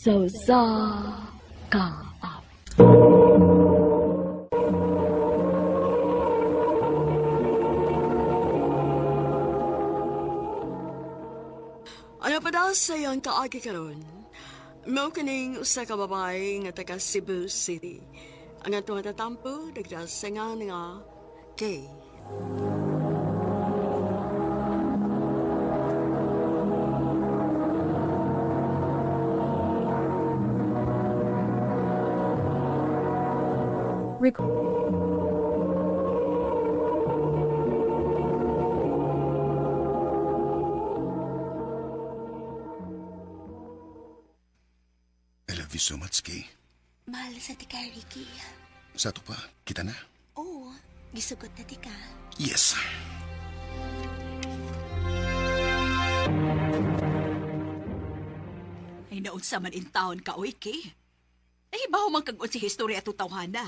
Sa usa ka awit. Ano pa daw sa iyong kaagi karon? Mao kining usa ka babae nga taga Cebu City. Ang atong tatampo nagdasengan nga Kay. I love you so much, Kay. Mahal sa tika, Ricky. Sa ato pa, kita na. Oo, gisugot na tika. Yes. Ay naunsa man in taon ka, oy, Kay. Ay, baho man kag si history ato tawhana.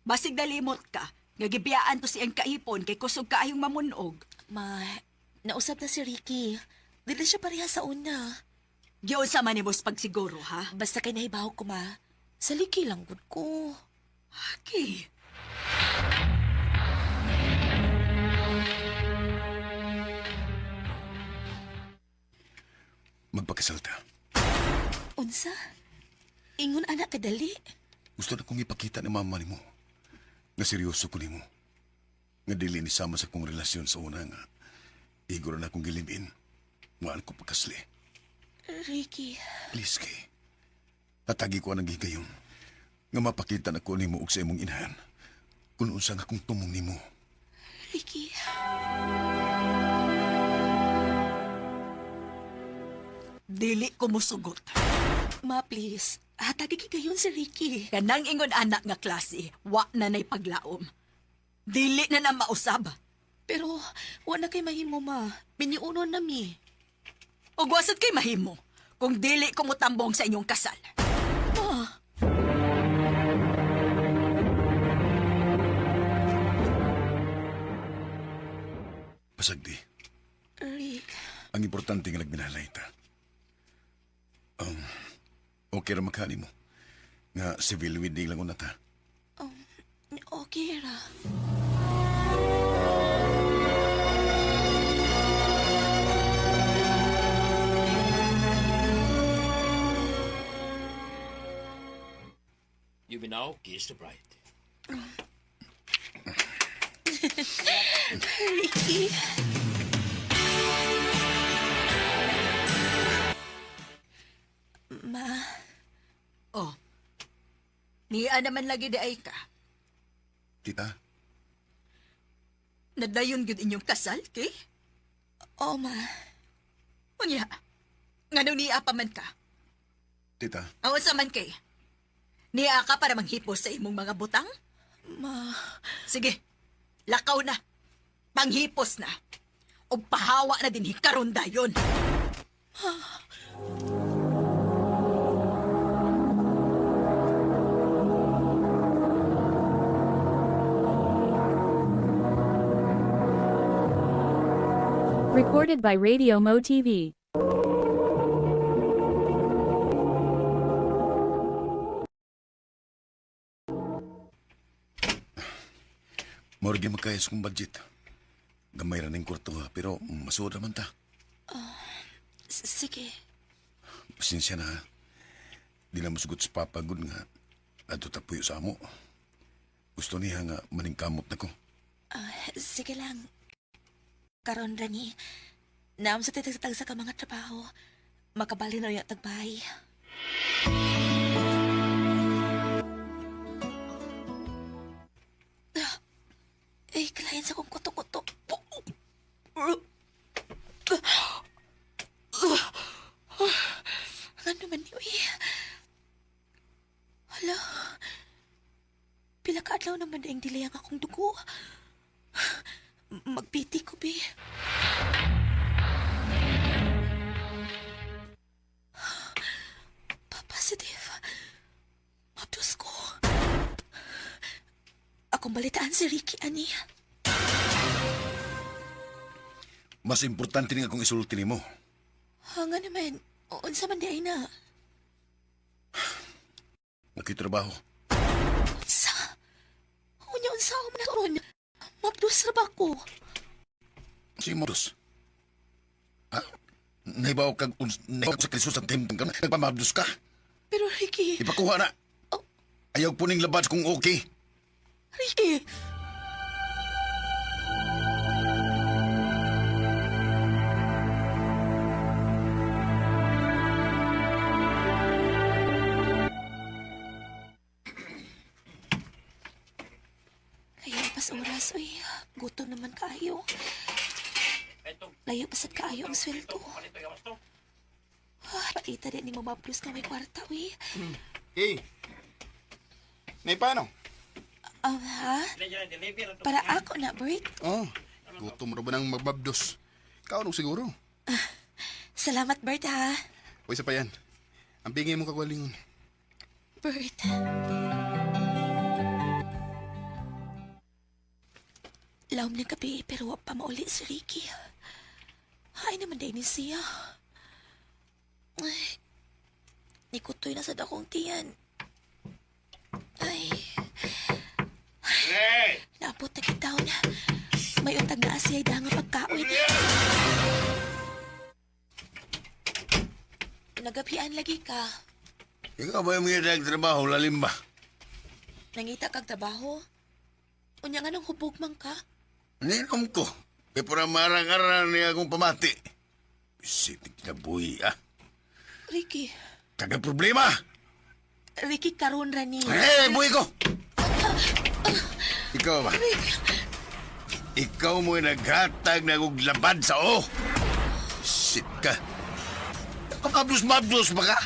Basig nalimot ka, nga gibiyaan to siyang kaipon kay kusog kaayong mamunog. Ma, nausap na si Ricky. Dili siya pareha sa una. Giunsa man nimo sa pagsiguro, ha? Basta kay nahibaw ko, ma. Saliki lang gud ko. Kay. Magpakasal ta. Unsa? Ingon anak kadali. Gusto na kong ipakita ni mama nimo. Nga seryoso ko nimo. Nga dili ni sama sa kong relasyon sa una nga. Igor na akong gilibin. Waan ko pagkasli. Ricky, Please, Kay. Tatagi ko ang gigayon. Nga mapakita na ko nimo og sa imong inahan. Kung unsa nga akong tumong nimo. Ricky. Dili ko musugot. Ma, please. Hatagi gayon si Ricky. Kanang ingon anak nga klase, wa na nay paglaom. Dili na na mausab. Pero, wa na kay mahimo, ma. Biniunon na mi. Ug wasad kay mahimo kung dili ko mutambong sa inyong kasal. Ma, Pasagdi. Rick. Ang importante nga nagminalay ta. Um, okay ra makani mo. Nga civil wedding lang una ta. Okay ra. You may now kiss the bride. Ricky. Ma, Oh. Niya naman lagi di ay ka. Tita, Nadayon gyud inyong kasal, kay? oo ma. Unya. Nganong niya pa man ka? tita, Awan sa man kay. Niya ka para manghipos sa imong mga butang? Ma, Sige, lakaw na. Panghipos na. O pahawa na din hikaron dayon. Recorded by Radio Mo TV. mao ra gyud makaya sa kong budget. Gamay ra ning kwarto ha, pero masuod ra man ta. sige. Pasensya na ha. Di na masugot sa papa gud nga. Adto ta puyo sa amo. Gusto niya nga maningkamot na ko. Ah, sige lang. Karon rani. Naam sa titag sa ka mga trabaho. Makabali na uya tagbay. Ah, ay, kalayan sa kong kuto-kuto. Ano man ni, uy? Hala. Pila ka adlaw naman na ang dili ang akong dugo. Magpiti ko, be. Pa-positive. Mabdos ko. Akong balitaan si Ricky, ani. Mas importante nga akong isulti nimo. Hanga naman. Unsa man di ay na. Nakitrabaho. Unsa? Unya, unsa ako man ron? Mabdos ra ba ko? Si Modus. Ha? Naibaw kag naibaw sa Kristo sa timtang ka. Nagpamabdos ka. Pero Ricky, Ipakuha na. Ayaw po ning labas kung okay. Ricky! Kaya pas oras, uy. Gutom naman kaayo. Layo pasad kaayo ang sweldo. Ah, paita din ni Mama Plus nga may kwarta, uy. Hey. Nay, paano? Ha? Para ako na, Bert. Oh, gutom ra ba ng magbabdos? Kaon og siguro. Salamat, Bert, ha? Uy, sa pa yan. Ang bingay mo kagwalingon. Bert. Lawom ng gabi, pero wa pa mauli si Ricky. Hay naman din ni siya. Ay, nikutoy na sa dakong tiyan. Ay. Naabot na kita na. May untag na siya nga pagkaon. Nagapian lagi ka. Ikaw ba yung mga trabaho, lalim ba? Nangita kag trabaho? Unya nga nang hubog man ka? Ninom ko. Kaya para marang-aral niya akong pamati. Isitik na buhi, ah. Ricky, Kaga problema. Ricky karon ra ni. Eh, buhi ko! Ikaw ba? Ikaw mo'y naghatag na kong labad sa o. Sit ka. Kapablos-mablos ba ka?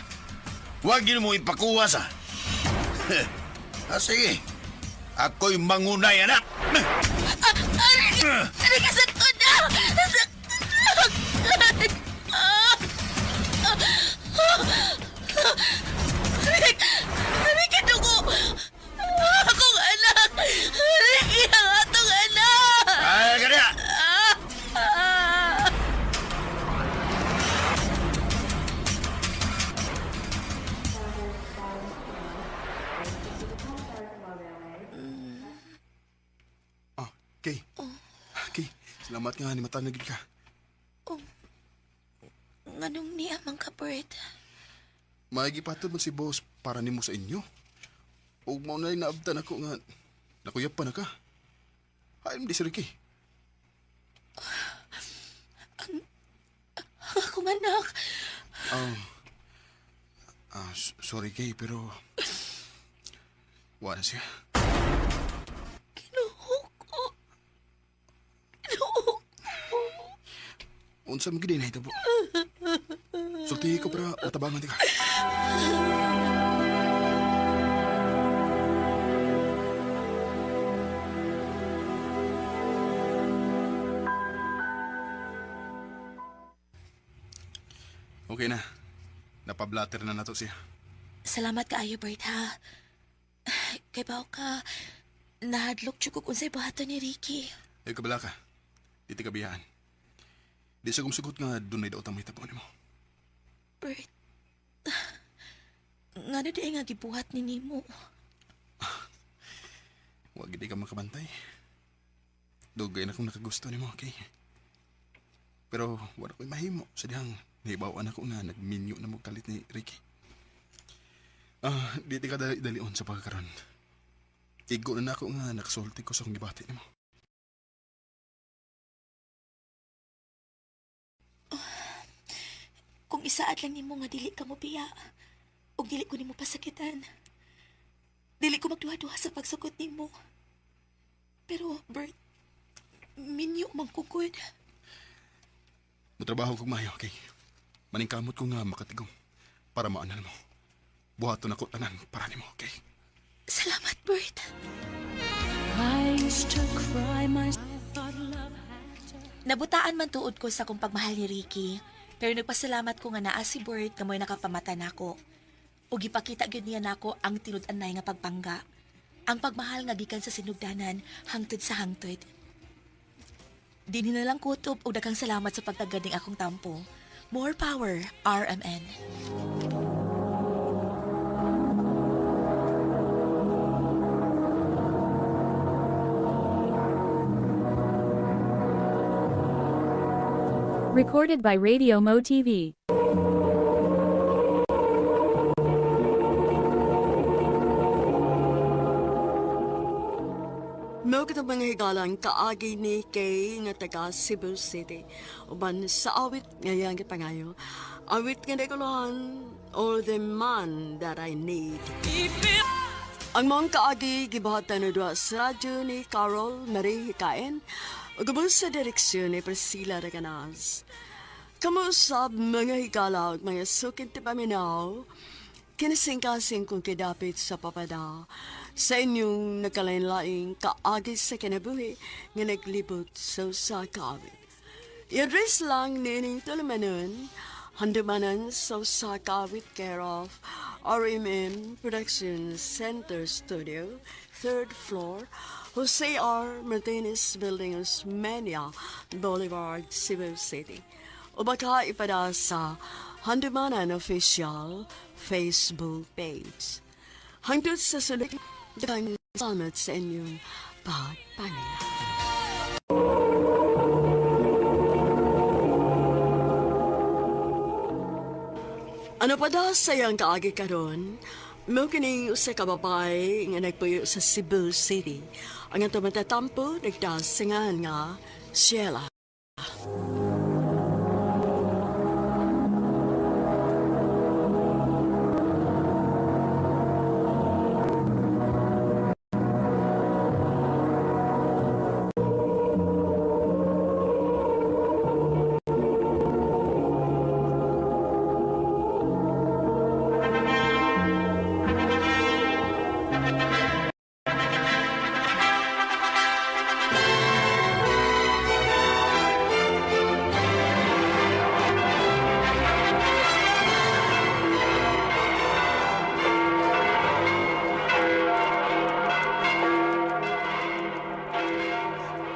Huwag yun mo ipakuha sa... Ah, sige. Ako'y mangunay, anak. Ricky, sakto na! Rick! Ricky, dugo! Akong anak! Ricky, ang atong anak! Ay, kanya! Ah, Kay. Kay, salamat nga ni mata na gid ka. Nganong niya man ka, Bert? Maigipatod man si boss para nimo sa inyo. Ug mao na naabtan ako nga nakuyap pa na ka. Ay, hindi si Ricky. Ang akong anak! Ah, sorry Kay, pero wala siya. Kinuho ko. Kinuho ko. Unsa man gid na ito po. Sultihi ko para matabangan di ka. Okay na. Napablatter na nato siya. Salamat kaayo, Bert, ha? Kay bao ka, nahadlok jud ko kung unsay buhaton ni Ricky. Ay, kabala ka. Di ti kabiyaan. Di sa kumsugot nga dunay daw tamay tapon nimo. Bert, ngano di ay nga gibuhat ni nimo? Wag di ka makabantay. Dugay na kong nakagusto nimo, okay? Pero wala ko'y mahimo sa dihang nahibawan ako nga nagminyo na mo kalit ni Ricky. Ah, di ti ka dali-dalion sa pagkakaron. Igo na nako nga nakasulti ko sa akong gibati nimo. Kung isaad lang nimo nga dili ka mo biya, ug dili ko nimo pasakitan. Dili ko magduha-duha sa pagsukot nimo. Pero, Bert, minyo man ko gud. Mutrabaho kog maayo, okay? Maningkamot ko nga makatigom para maanan mo. Buhaton ako tanan para nimo, okay? Salamat, Bert. I used to cry my thought love had to Nabutaan man tuod ko sa kong pagmahal ni Ricky, pero nagpasalamat ko nga naa si Bert nga mo'y nakapamata nako. Ug gipakita gyud niya nako ang tinud-anay nga pagpangga. Ang pagmahal nga gikan sa sinugdanan hangtod sa hangtod. Dinhi na lang kutob ug daghang salamat sa pagtagad ning akong tampo. More power, RMN. Recorded by Radio Mo TV. Mao kitong mga higalang kaagi ni Kay nga taga Cebu City. Uban sa awit nga iyang gipangayo. Awit nga naikuluhan, All the Man That I Need. Ang mga kaagi gibuhatan na duha sa radyo ni Carol Marie Hikain ug ubos sa direksyon ni Priscilla Reganas. Kamusab mga higala ug mga sukid ti paminaw, kinasingkasing kong kidapit sa papada sa inyong nagkalain-laing kaagi sa kinabuhi nga naglibot sa usa ka awit. I-address lang nining tulumanon, handumanan sa usa ka awit care of RMM Production Center Studio, third floor, Jose R. Martinez Building, Osmeña Boulevard, Cebu City. O baka ipada sa Handumanan Official Facebook page. Hangtod sa sulit, daghang salamat sa inyong pagpaminaw. Ano pa daw sa iyang kaagi karon? Mao kining usa ka babae nga nagpuyo sa Cebu City. Ang atong matatampo nagdasingan nga Sheila.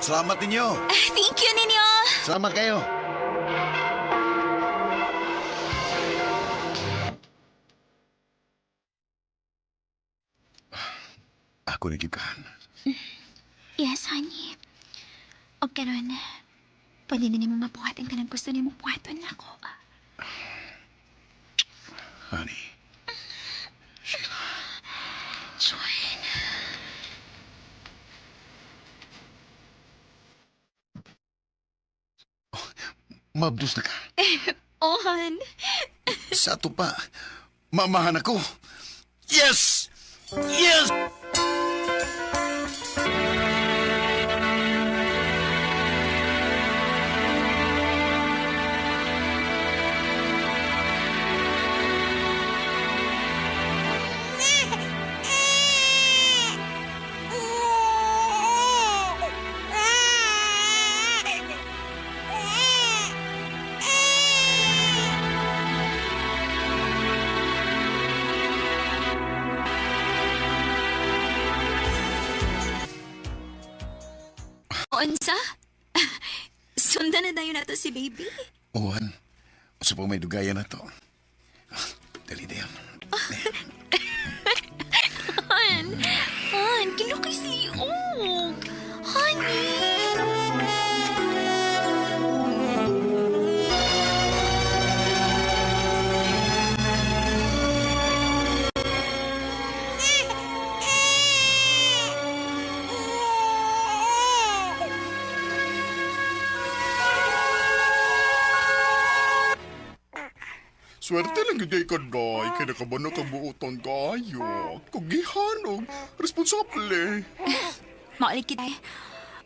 Salamat ninyo. Thank you ninyo! Salamat kayo. Ako ni Gikan. Yes, honey. O karon, pwede na nimo mabuhat ang kanang gusto nimo buhaton nako. Honey. Sheila. John. Mabdos na ka. Oh, hon. Sa ato pa, mamahan ako. Yes! Yes! Unsa? Sundan na dayon nato si baby. Uwan, sa po may dugayan na to. Dali na yan. Hon, hon, kilo kay si Og. Honey. Swerte lang gyud ka day kay nakabano ka buoton kaayo. Kugihan og responsable. Maulit kita.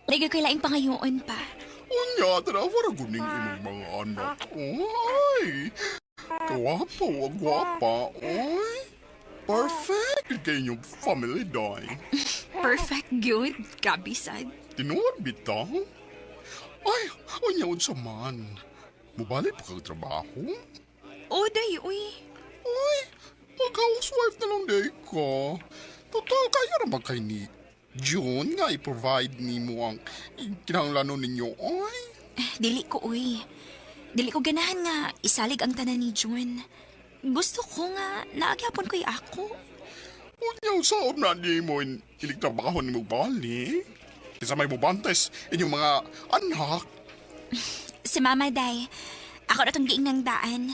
Lagi ko'y laing pangayoon pa. Unya, tara wara guning imong mga anak. Oy. Kawapo, ang gwapa. Oy. Perfect gyud kay inyong family day. Perfect good. Grabe sad. Tinuod bitaw. Ay, unya unsa man. Mubalik pa kag trabaho? Oh, day, uy. Uy, mag-housewife na lang day ko. Total, kaya ra ba kay ni June nga i-provide nimo ang kinahanglanon ninyo, oy. Dili ko, uy. Dili ko ganahan nga isalig ang tanan ni June. Gusto ko nga naagyapon ko'y ako. Unya, saon na nimo ilig trabaho nimo bali? Kinsa may mubantes inyong mga anak. Si Mama day. Ako na tong giing ng daan.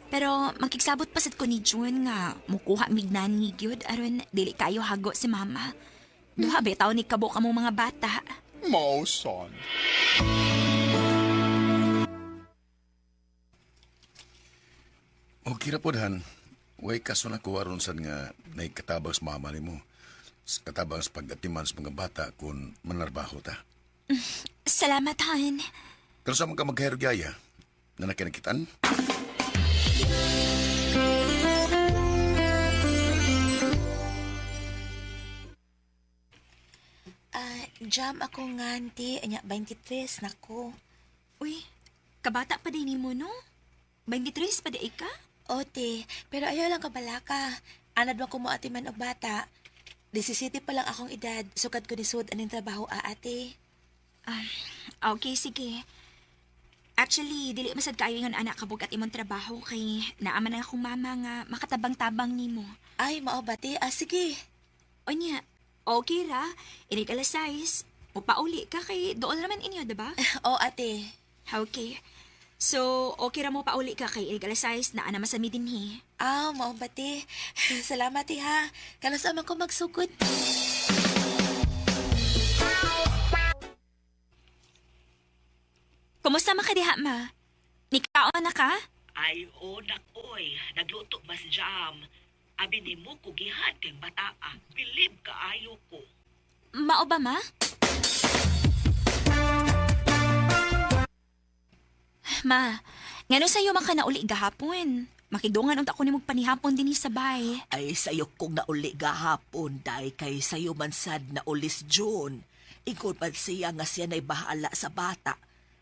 Pero makigsabot pa sad ko ni June nga mukuha mignan ni gyud aron dili kayo hago si Mama. Duha bitaw ni kabo kamo mga bata. Mausan. Okay ra pod han. Way kaso na ko aron sad nga naikatabang sa mama nimo. Sa katabang sa pag-atiman sa mga bata kung manarbaho ta. Salamat, Han. Pero sa mga magkahirugyaya, na nakinakitan? Ah, jam ako nga, auntie. Anya, 23 nako. Uy, kabata pa din nimo no? 23 pa di ka? Ote, pero ayaw lang kabalaka. Anad man ko mo ati man og bata. 17 pa lang akong edad, sukad ko ni sud aning trabaho aate. Okay, sige. Actually, dili masad kaayo ingon anak kabog at imong trabaho kay naaman na akong mama nga makatabang-tabang nimo. Ay, mao ba te? Ah, sige. Onya, okay ra. Inig alas 6. Mupauli ka kay doon naman inyo, diba? O ate. Okay. So, okay ra mo pauli ka kay inig alas 6 na ana masami dinhi. Ah, mao ba te? Salamat te ha. Kanos man ko magsugod. Kumusta man ka diha, ma? Nikaon na ka? Ay, o nakoy, nagluto mas jam. Abi ni mo kugihan kay bataa. Bilib kaayo ko. Mao ba, ma? Ma, ngano sa'yo man ka nauli gahapon? Makidungan unta ko ni panihapon dinhi sa bay. Ay, sayo kong nauli gahapon, day kay sayo man sad naulis June. Ingon man siya nga siya na'y bahala sa bata.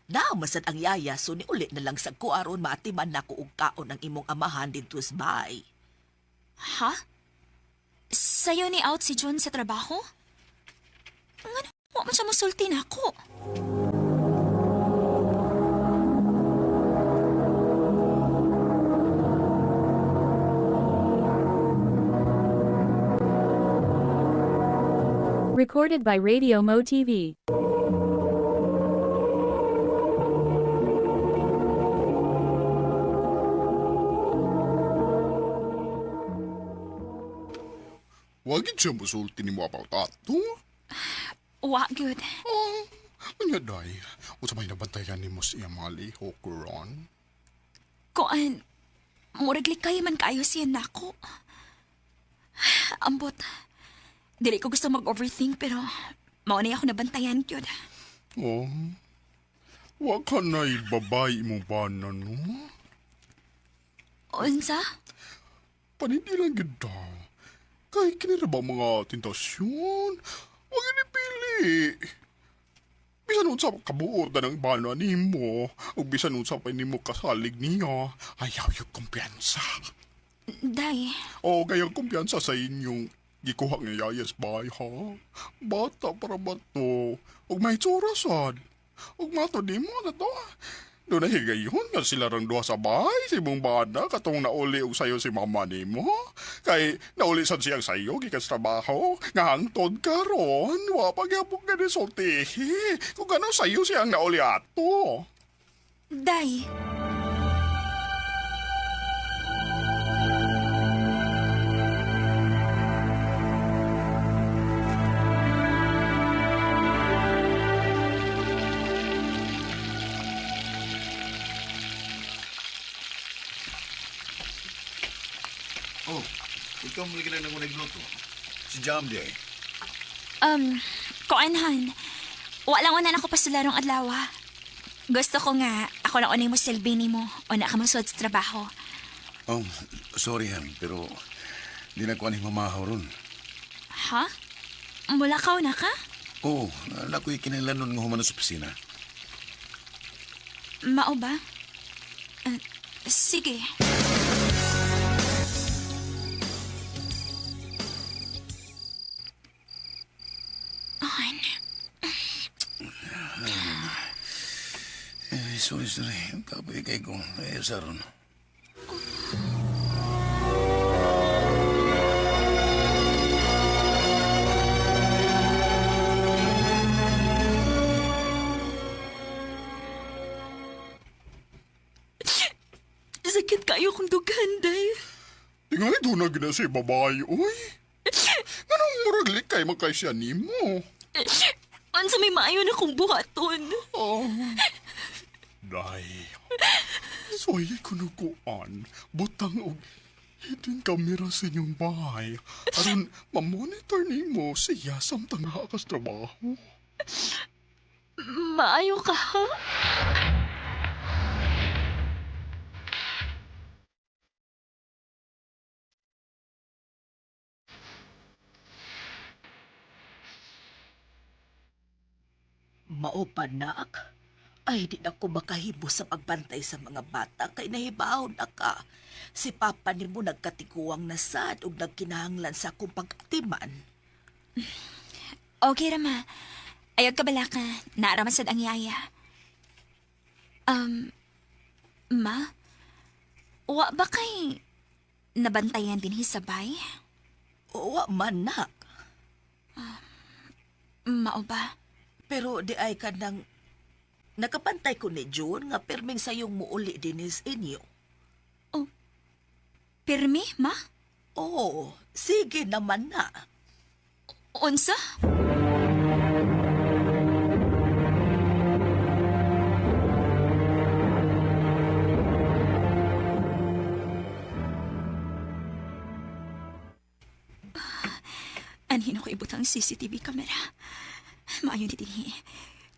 Namasad ang yaya, so niuli na lang sa ko aron maatiman na ko og kaon ang imong amahan didto sa bahay. Ha? Sa'yo ni out si John sa trabaho? Ngano, wa man siya musulti nako. Recorded by Radio Mo TV. Wag siya musulti ni mo about ato. Wa gyud. Oh, unya day. Unsa may nabantayan nimo sa iyang mga lihok ron? Kuan, murag likay man kaayo siya nako. Ambot. Dili ko gusto mag-overthink pero mao na ako nabantayan gyud. Oh. Wa ka na ibabay mo ba na no? Unsa? Panindi lang gyud daw. Kay kini ra ba mga tentasyon? Wa gyud pili. Bisan unsa kabuot na ng bana nimo, ug bisan unsa pa nimo kasalig niya, ayaw yung kumpiyansa. Day, O gayang kumpiyansa sa inyong gikuha nga yayas bay ha. Bata para ba to? Ug may tsura sad. Ug mato di mo na to. Doon na higayon nga sila rang duha sa bahay, si mong bana, katong nauli og sayo si mama nimo. Kay nauli sad siyang sayo, gikan sa trabaho, nga hangtod karon, wa pa gyapon ka ni sultihi. Kung gano'n sayo siyang nauli ato. day. Oh, ikaw mo lagi na nang nagluto. Si Jam di ay. Kuan han. Wala lang una ako pasularong adlaw. Gusto ko nga, ako lang unay mo silbi nimo. Una ka masuod sa trabaho. Oh, sorry han, pero di na ko aning mamahaw ron. Ha? Mula ka na ka? Oo, oh, na ko'y kinailanon nga humano sa opisina. Mao ba? Sige. Ay, Eh, sorry, sorry. Kapoy kay ko. Eh, saron. Sakit kayo kong dughan, day. Tingali doon na gina si babae, uy. Nganong murag likay man kay siya nimo? Unsa may maayo na kong buhaton. Oh. Day. Soy kunukuan, butang og hidden camera sa inyong bahay. Aron mamonitor nimo siya samtang naa kas trabaho. Maayo ka, ha? Mao pa, nak. Ay, di na ko makahimo sa pagbantay sa mga bata kay nahibaw na ka. Si Papa nimo nagkatiguang na sad ug nagkinahanglan sa akong pag-atiman. Okay ra, ma. Ayaw ka bala ka. Naaraman sad ang yaya. Um, ma? Wa ba kay nabantayan din hisabay? Wa man, nak. Mao ba? Pero di ay ka nang nakapantay ko ni June nga pirming sayong muuli dinis inyo. Pirmi, ma? Oo, sige naman na. Unsa? Anhin ako ibutang CCTV camera. Maayo ni dinhi.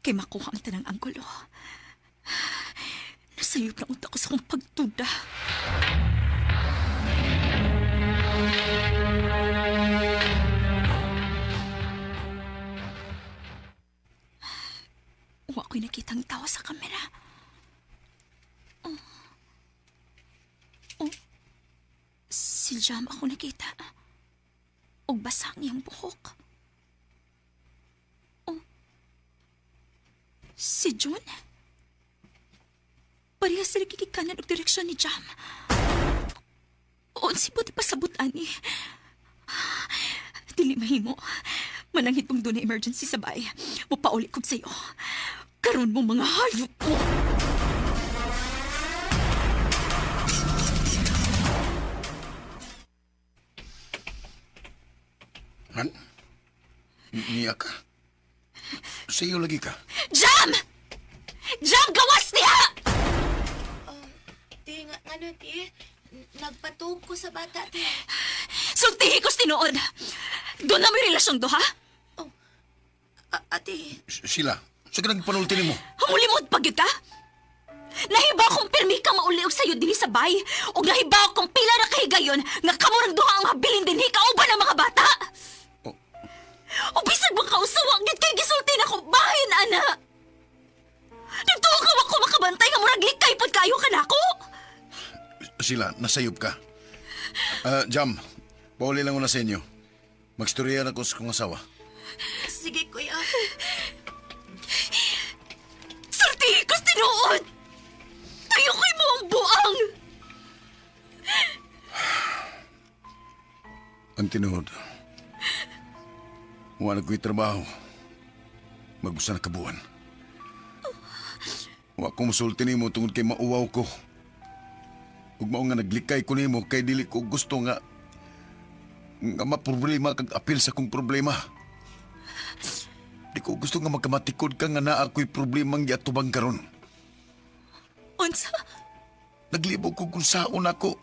Kay makuha ang tanang anggulo. Nasayop na unta ko sa kong pagtuda. Wa ko'y nakitang tao sa kamera. Oh. Oh. Si Jam ako nakita. Og basa ang iyang buhok. Oh. Si June? Pareha sila gigikanan og direksyon ni Jam. Unsi po di pasabot ani. Dili mahimo. Mananghit kong doon na emergency sa bay. Mupauli kog sayo. Karon mo mga hayop mo. Han? Niya ka? Sa iyo lagi ka? Jam! Jam, gawas niya! Ti, nga, ano, ti? Nagpatug ko sa bata, ti. Sultihi ko tinuod. Doon na may relasyon do, ha? Ate, Sila, sa kanang panulti nimo. Hamulimod pa gyud ka? Nahiba akong pirmi ka mauli og sayo dinhi sa bay. Ug nahiba akong pila na kahigayon nga kamo rang duha ang habilin dinhi kauban ang mga bata. Oh. O bisag mga kausawa gyud kay gisulti na ko bahin ana. Nagtuo ka wa ko makabantay nga murag likay pod kayo kanako. Sila, nasayop ka. Ah, Jam, pauli lang una sa inyo. Magstorya na ko sa kong asawa. sige, kuya. Sultihi ko tinuod. Tuyo ko'y mo ang buang. Ang tinuod. Wala ko'y trabaho. Magusa na kabuan. Wa ko musulti nimo tungod kay mauwaw ko. Ug mao nga naglikay ko nimo kay dili ko gusto nga nga maproblema kag apil sa kong problema. Di ko gusto nga magkamatikod ka nga naa ko'y problemang giatubang karon. Unsa? Naglibog ko kung saon ako.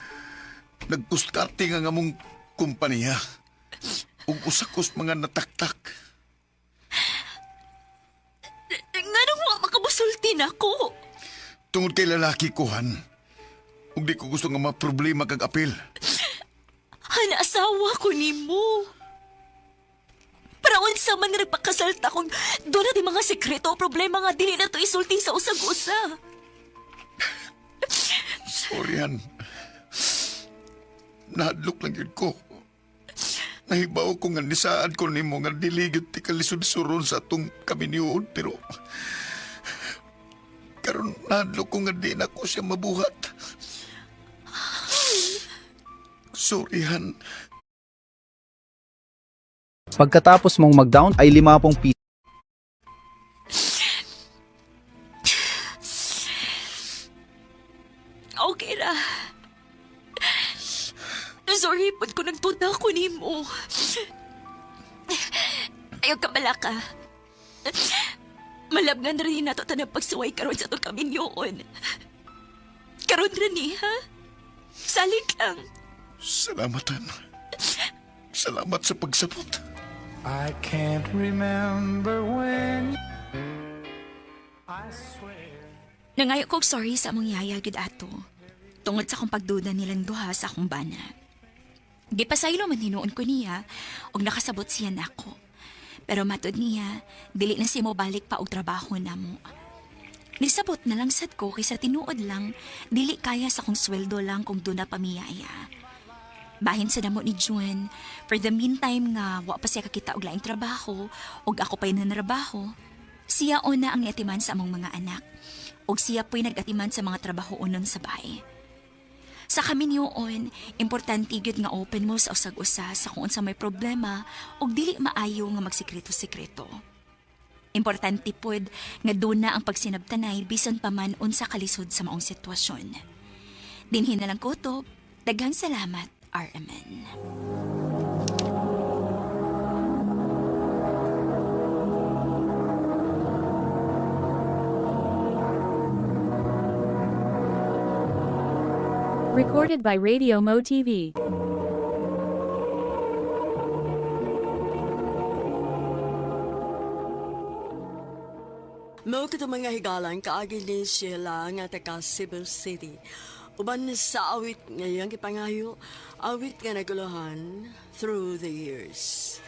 Nagkuskarte nga nga mong kumpanya. Ug usa kos mga nataktak. Nganong wa makamusulti nako? Tungod kay lalaki ko, Han. Ug di ko gusto nga maproblema kag apil. Han, asawa ko nimo. Para unsa man nga nagpakasal ta kung doon na di mga sekreto o problema nga dili na to isulti sa usag-usa. Sorry, Han. Nahadlok lang yun ko. Nahibaw ko nga nisaad ko nimo nga dili gyud ti kalisod-suron sa atong kaminiyon pero karon nahadlok ko nga di na ko siya mabuhat. Sorry, Han. Pagkatapos mong mag-down ay 50 piso. Okay ra. Sorry pod ko nagtuda ko nimo. Ayaw ka bala ka. Malabngan rin nato tanang pagsuway karon sa itong kaminyoon. Karon rin ni, ha? Salig lang. Salamat, Han. Salamat sa pagsabot. I can't remember when I swear. Nangayo kog sorry sa among yaya gid ato. Tungod sa akong pagduda nilang duha sa akong bana. Gipasaylo man hinuon ko niya og nakasabot siya nako. Pero matod niya, dili na siya mobalik pa og trabaho namo. Nisabot na lang sad ko kaysa tinuod lang, dili kaya sa akong sweldo lang kung doon na pamiyaya. Bahin sa damo ni June, for the meantime nga wa pa siya kakita og laing trabaho ug ako pa'y nanrabaho, siya una ang niatiman sa among mga anak. Ug siya po'y nag-atiman sa mga trabaho unon sa bahay. Sa kaminyoon, importante gyud nga open mo sa usag-usa sa kung unsa may problema ug dili maayo nga magsikreto-sikreto. Importante pod nga duna ang pagsinabtanay bisan pa man unsa kalisod sa maong sitwasyon. Dinhi na lang ko to. Daghang salamat, RMN. Recorded by Radio Mo TV. Mao kato mga higalan kaagi ni Sheila nga taga Cebu City. Uban sa awit nga iyang gipangayo, awit nga naguluhan through the years.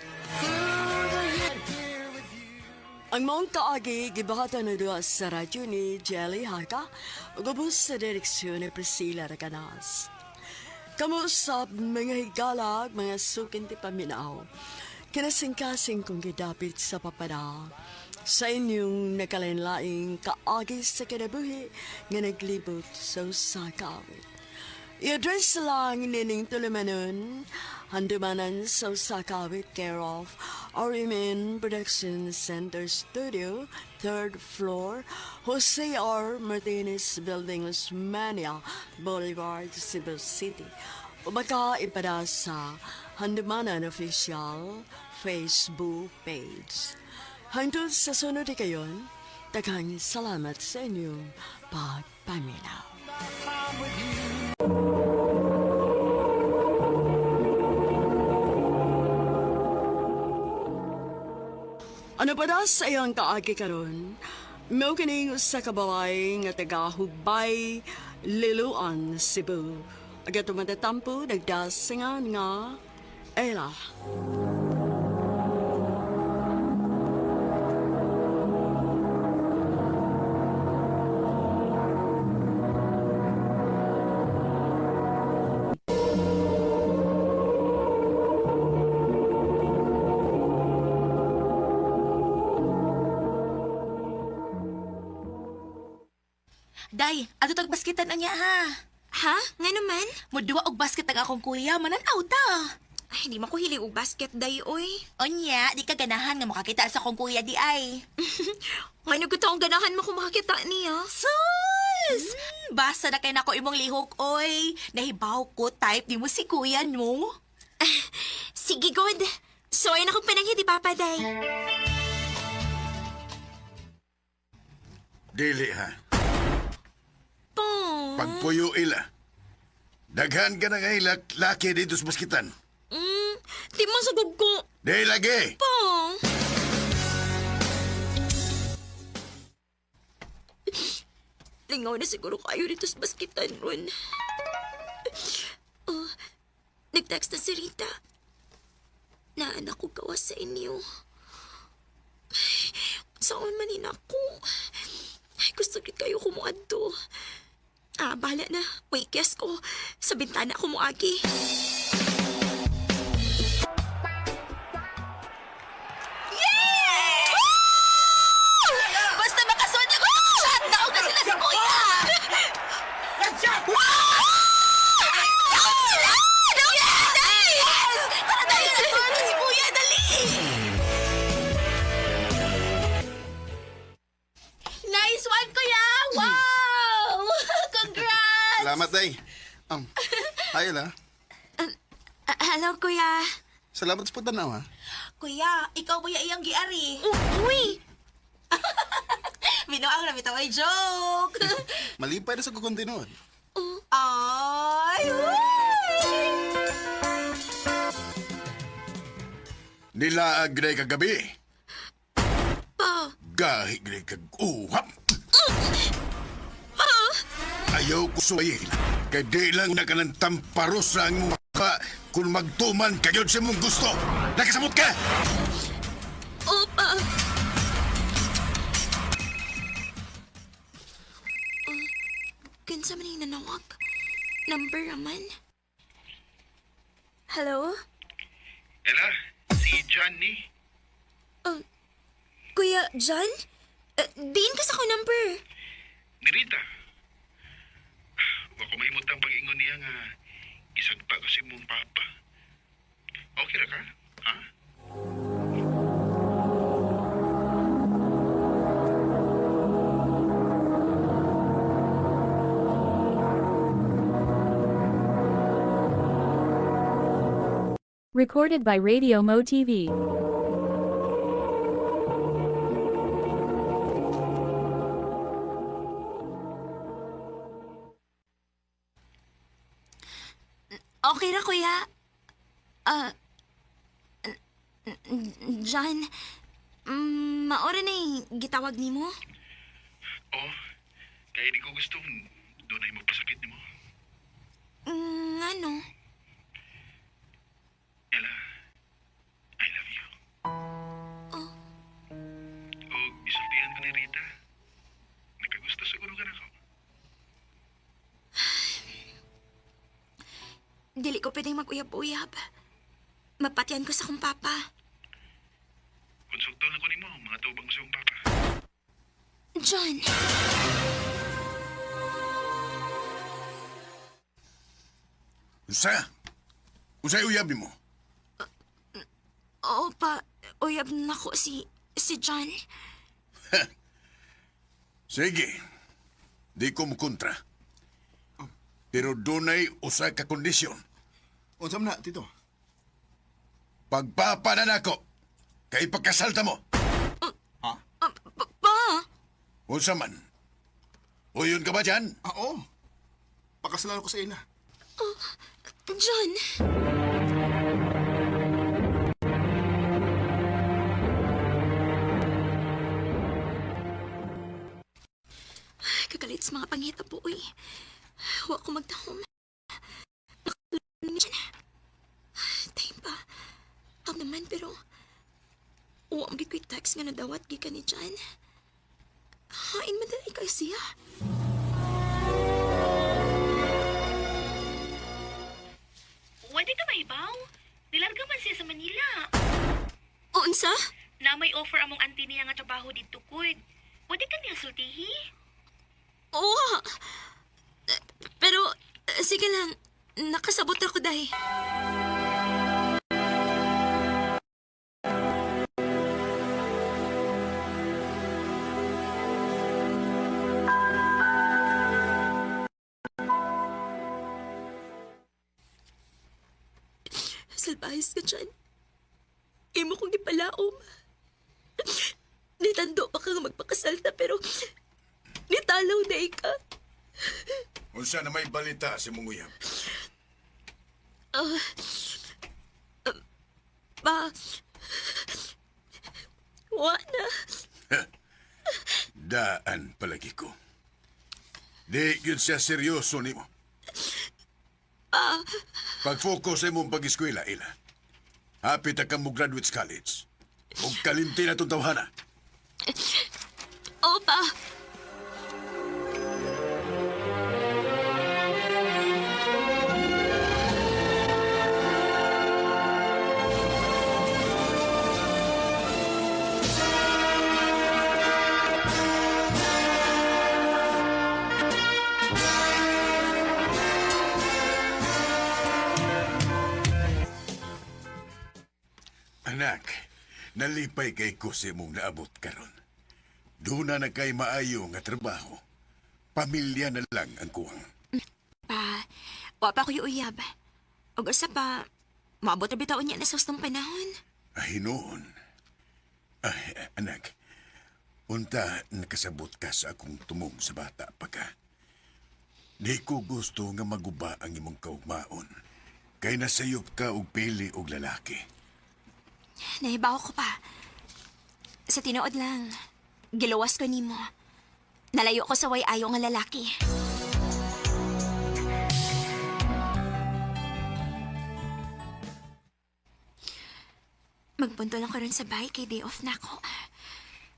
Ang maong kaagi gibahatan na duha sa radyo ni Jelly Haka ug ubos sa direksyon ni Priscilla Racanas. Kamusap mga higalag, mga sukin ti paminaw. Kinasingkasing kong gidapit sa papada. Sa inyong nakalain-laing kaagi sa kinabuhi nga naglibot sa usa ka awit. I-address lang nining tulumanon, handumanan sa usa ka awit care of RMN Production Center Studio, third floor, Jose R. Martinez Building, Osmania Boulevard, Cebu City. O baka ipada sa Handumanan Official Facebook page. Hangtod sa sunod kayon, daghang salamat sa inyong pagpaminaw. Ano pa daw sa iyang kaagi karon? Mao kining usa ka babae nga taga Hubay, Liloan, Cebu. Aga tumatatampo nagdasingan nga Ella. Day, ato tag baskitan anya ha. Ha? Nga naman? Muduwa og basket ang akong kuya, mananaw ta. Ay, di man ko hilig og basket, day, oy. Onya, di ka ganahan nga makakita sa akong kuya di ay. Ngano ko taong ganahan mo kung makakita niya? Sus! Basta na kay nako imong lihok, oy. Nahibaw ko type di mo si kuya no. Sige, good. So, ayun akong pananghi, di Papa, day. Dili, ha? Po. Pagpuyo ila. Daghan ka na nga ilak, laki dito sa baskitan. Di mo sagog ko. Di lagi! Po. Lingaw na siguro kayo dito sa baskitan ron. Oh, nag-text na si Rita. Naanak ko gawa sa inyo. Ay, saan man ako? Ay, gusto gid kayo kumuadto. Ah, bahala na. Wait, guess ko. Sa bintana ko muagi. Basta makasuod ako! Shot! Daog na sila sa kuya! Wow! Daog sila! Daog sila! Yes! Tara tayo na na si kuya! Dali! Nice one, kuya! Wow! Congrats! Salamat, day. Hi, Ella. Hello, kuya. Salamat sa pagtanaw, ha? Kuya, ikaw ba iyang giari? Uy! Binuang na bitaw ay joke. Malipay na sa kukunti noon. Ay, uy! Nilaag na kagabi. Pa! Gahi na kag uhap. Ayaw ko suwayin. Kay di lang na ka ng tamparos na ang mukha kung magtuman kayo sa mong gusto. Nakasamot ka! Opa! Kinsa man yung nanawag? Number raman? Hello? Ella, si Johnny. Oh, Kuya John? Diin ka sa ko number. Ni Rita. Wa ko mahimutang pag-ingon niya nga isagpa ko si mong papa. Okay ra ka? Ha? Recorded by Radio Mo TV. Okay ra, kuya. Ah, John, maora na yung gitawag nimo? Oh, kaya di ko gustong doon ay magpasakit nimo. Ano? Ella, I love you. Oh. O isultihan ko ni Rita. Nakagusto siguro ka na ko. Dili ko pwedeng mag-uyab-uyab. Mapatyan ko sa kong papa. Konsulto na ko nimo, mga tubang sa iyong papa. John! Usa? Usay uyab nimo? Oo pa, uyab na ko si John. Sige. Di ko mukontra. Pero dunay usa ka kondisyon. Unsa man na, Tito? Pagpapa na nako, kay pagkasalta mo. Ha? Pa! Unsa man? Uyon ka ba dyan? Ah, oo. Pakasalan ko sa ila. John! Kagalit sa mga panghita po, uy. Huwag ko magtahom. Nakalun niya. Time pa. Ako naman, pero... Uwa, magiging ko'y text nga nadawat gikan ni John. Hain man dali kay siya. Pwede ka maibaw? Nilarga man siya sa Manila. Unsa? Na may offer among auntie niya nga trabaho dito, kuy. Pwede ka niya sultihi? Oo. Pero, sige lang. Nakasabot ako, day. Salbahis ka dyan. Imo kong gipalaom. Nitando pa ka nga magpakasal ta pero nitalaw na ika. Unsa na may balita si mong uyab? Pa, wa na. Daan palagi ko. Di yun siya seryoso nimo. Pag-focus sa imong pag-eskwela, ila. Hapit ka mo graduate sa college. Ug kalimti na itong tawhana. Opa. Anak, nalipay kay ko sa imong naabot karon. Doon na kay maayo nga trabaho. Pamilya na lang ang kuwang. Pa, wa pa ko'y uyab. Ug usa pa, Maabot na bitaw niya na sa hustong panahon. Ay, noon. Ay, anak. Unta, nakasabot ka sa akong tumong sa bata pa ka. Di ko gusto nga maguba ang imong kaugmaon. Kay nasayop ka og pili og lalaki. Nahibaw ko pa. Sa tinuod lang, giluwas ko nimo. Nalayo ko sa way ayo nga lalaki. Magpunto lang ko ron sa bahay kay day off na ako.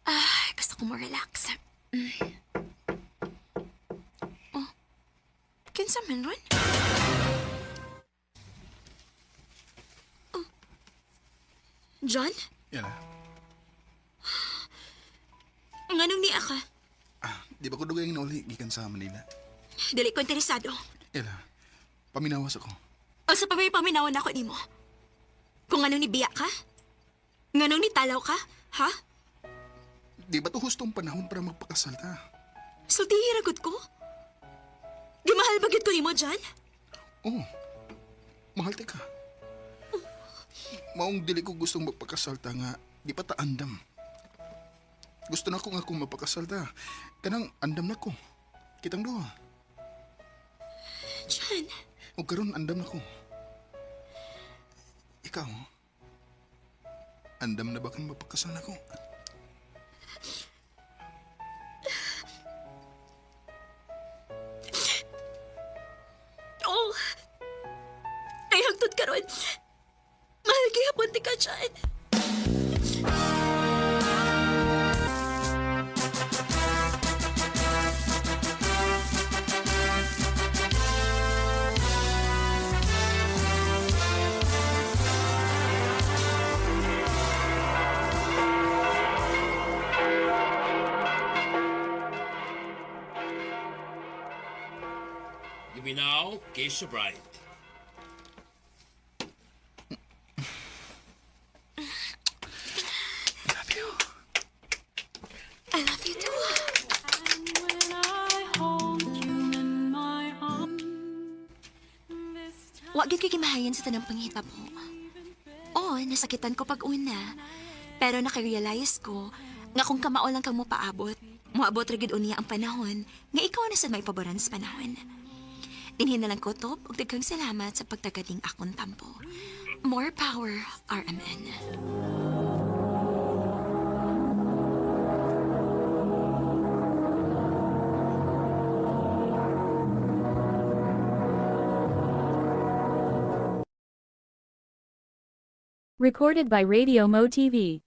Ah, gusto ko mo relax. Oh, kinsa man ron? Oh. John? Ella, Nganong niya ka? ah, di ba ko dugay nga nauli gikan sa Manila? Dili ko interesado. Ella, paminawas ako. O sa pamay paminawan ako nimo. Kung anong nibiya ka? Nganong nitalaw ka? Ha? Di ba to hustong panahon para magpakasal ta? Sultihi ragot ko? Gimahal ba gyud ko nimo, John? Oo. Mahal ti ka. Maong dili ko gustong magpakasal ta nga di pa ta andam. Gusto na ko nga kung mapakasal ta. Kanang andam na ko. Kitang duha. John, O karon andam na ko. Ikaw, andam na ba kang mapakasal na ko? oh. Ay, hangtod karon. Mahal gihapon ti ka, John. You may now kiss the bride. Love you. I love you too. When I hold you in my arms, this Wa gyud kay gimahayan sa tanang panghitabo. Oo, nasakitan ko pag una. Pero nakarealize ko nga kung kamao lang kang mopaabot, moabot ra gyud unya ang panahon nga ikaw na sad maipaboran sa panahon. Dinhin na lang ko top ug daghang salamat sa pagtagating akong tampo. More power, RMN. Recorded by Radio Mo TV.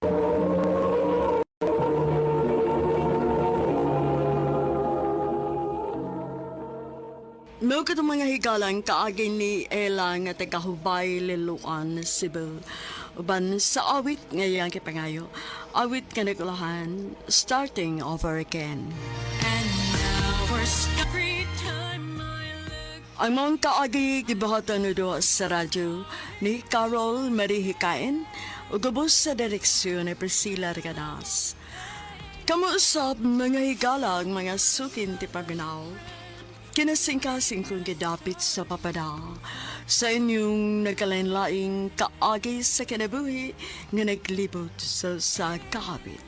Mao katong mga higalang kaagi ni Ella nga taga-Hubay, Liloan, Cebu. Uban sa awit nga iyang kipangayo. Awit nga nagulahan, starting over again. And now we're stuck. Every time I look Ang mga kaagi gibuhatan do sa radyo ni Carol Marie Hikain ug ubos sa direksyon ni Priscilla Reganas. Kamuusap mga higala ang mga sukin ti paminaw. Kinasingkasing kong gidapit sa papada sa inyong nagkalain-laing kaagi sa kinabuhi nga naglibot sa kaabit.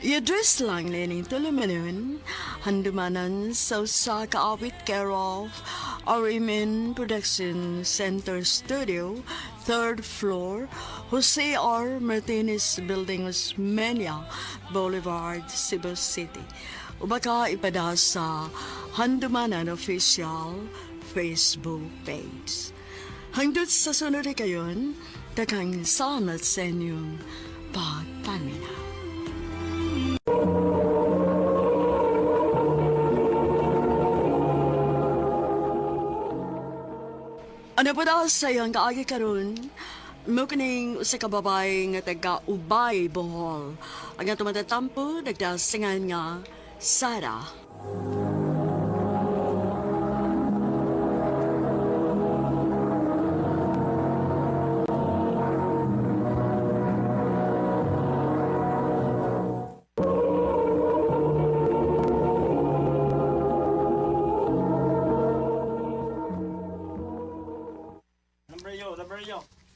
I-address lang nining tulumanon, handumanan sa usa ka awit care of RMN Production Center Studio, third floor, Jose R. Martinez Building, Osmeña Boulevard, Cebu City. O baka ipada sa Handumanan Official Facebook page. Hangdot sa sunod kayon, daghang salamat sa inyong pagpaminaw. Ano po daw sa iyong kaagi karon? Mo kining usa ka babae nga taga Ubay, Bohol. Ang atong matatampo nagdasingan nga Sara.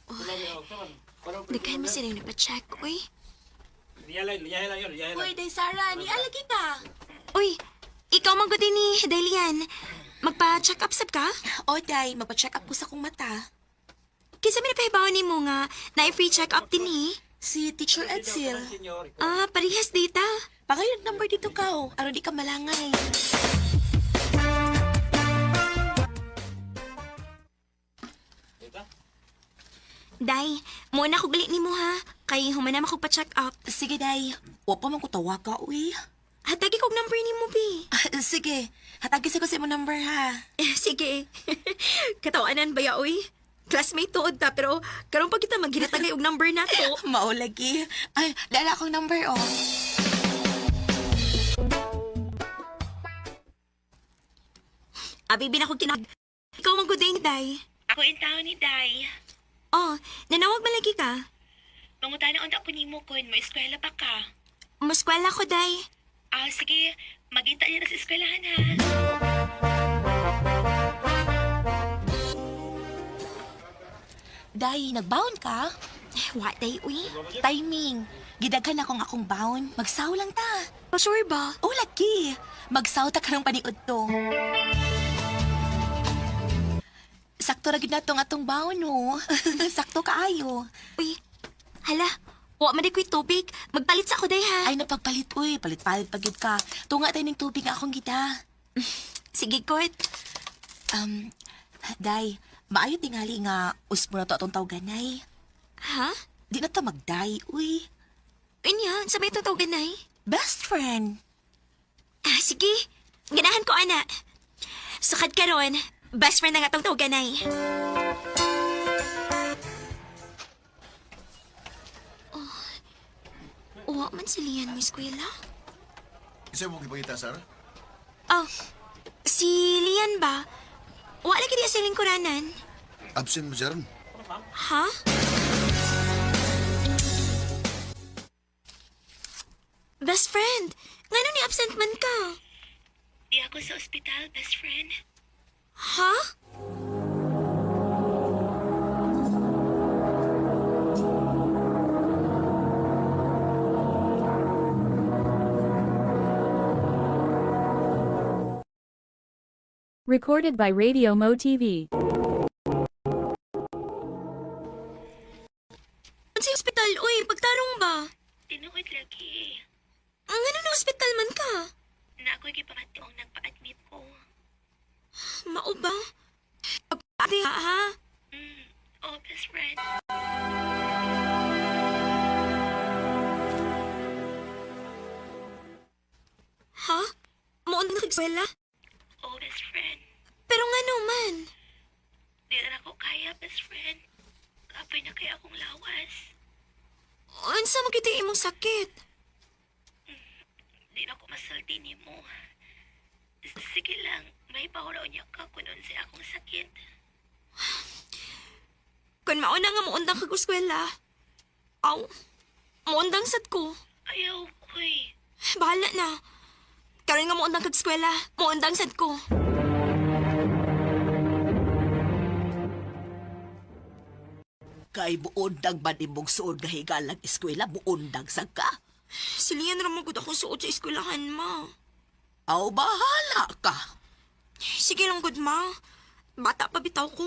Daghan mo sila yung napacheck, uy. Uy, Day Sarah, ni alagi ka. Uy, ikaw man gud ni Delian. Magpa-check up sab ka? O, Day, magpa-check up ko sa kong mata. Kinsa may napahibaw nimo nga na free check up din eh. Si Teacher Edsel. Ah, parehas data. Pakayon number dito ka, oh. Aron di ka malangay. Day, mo na ko gali nimo ha. Kay humana man ko pa-check up. Sige, Day. Wa pa man ko tawaga, uy. Hatagi kog number nimo bi. Sige, hatagi sa ko sa imong number, ha. Eh, sige. Katawanan ba ya, uy? Classmate tuod ta, pero karon pa kita maghinatagay og number nato. Mao lagi. Ay, dala akong number, oh. Abi bin ako kinag. Ikaw man gud din, Day. Ako in taon ni Day. Oh, nanawag man lagi ka. Mangutana unta ko nimo kun mo eskwela pa ka. Muskwela ko, Day. Ah, sige. Maginta niya sa eskwelahan, ha. Day, nagbaon ka? Eh, wa, Day, uy. Timing. Gidaghan akong akong baon. Magsaw lang ta. Sure ba? Oh, lagi. Magsaw ta karong paniud to. Sakto ra gid na tong atong baon, no. Sakto kaayo. Uy, hala. Wa man di ko'y tubig. Magpalit sa ako, Day, ha? Ay, napagpalit, uy. Palit-palit pa gid ka. Tunga tayo ng tubig nga akong gita. Sige, Kurt. Um, Day, maayo tingali nga usmo na to atong tawganay. Ha? Di na ta magday, uy. Unya, sa may itong tawagan, Best friend. Ah, sige. Ganahan ko, ana. Sukad karon, best friend na nga tong tawaganay. Oh, wa man si Lian mo eskwela. Isa mo gipangita, sir? Oh, si Lian ba? Wa lagi di sa lingkuranan. Absent mo, sir. Ha? Best friend, ngano ni absent man ka? Di ako sa ospital, best friend. Ha? Recorded by Radio Mo TV. Sa ospital, uy, pagtarong ba? Tinuod lagi. Ngano na ospital man ka? Na ako'y gipamationg nagpa-admit ko. Mao ba? Pag-ate, ha? Oh, best friend. Ha? Muon na kag-eskwela? Oh, best friend. Pero ngano man? Di na ako kaya, best friend. Kapoy na kaya akong lawas. Unsa man gyud imong sakit? Di na ako masalti ni mo. Sige lang, may pahuraw niya ka kung unsay akong sakit. Kun mao na nga muundang kag eskwela. Aw, muundang sad ko. Ayaw, uy. Bahala na. Karon nga muundang kag eskwela, muundang sad ko. Kay buundang ba nimong suod nga higalang eskwela, buundang sa ka? Silian ra man gud akong suot sa eskwelahan, ma. Aw, bahala ka. Sige lang gud, ma. Bata pa bitaw ko.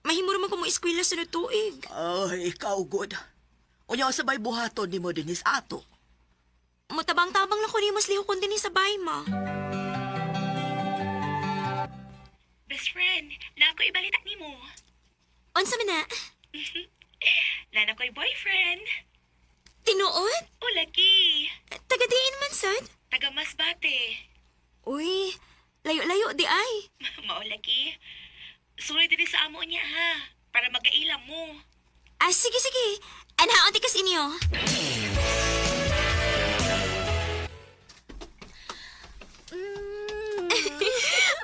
Mahimo ra man ko mo eskwela sa tuig. Ay, ikaw, good. Unya sa may buhaton nimo dinis ato. Mutabang-tabang lang ko nimo sa lihokon dinhi sa bay, ma. Best friend, na ako ibalita ni mo. Unsa man na? Na ako'y boyfriend. Tinuod? O lagi. Taga-diin man sad. Taga Masbate. Uy, layo-layo di ay. Mao lagi. Sorry diri sa amo niya ha. Para magkaila mo. Ah, sige, sige. Anhaon ti kas inyo.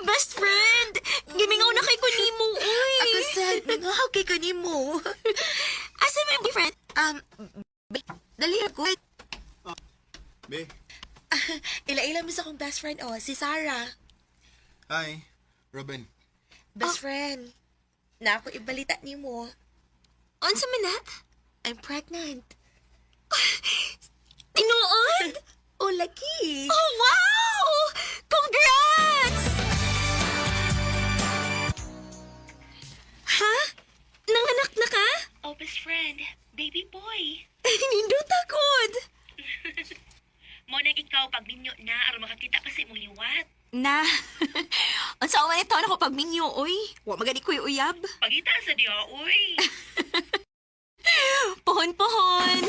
Best friend! Gimingaw na kay kunimo, uy! Ako sad, nangahaw kay kanimo. Asa mo yung boyfriend? Dali ako. Be. Ila-ila mo sa akong best friend, oh, si Sarah. Hi, Robin. Best friend. Na ako ibalita nimo. Unsa man na? I'm pregnant. Tinuod? Oh, lagi. Oh, wow! Congrats! Ha? Nanganak na ka? Oh, best friend, baby boy. Nindot akod. Mo nang ikaw pag minyo na aron makakita pa sa imong liwat. Na. Unsa man taon ako pagminyo, oy. Wa magani ko'y uyab. Pagita sa diha, uy. Pohon-pohon.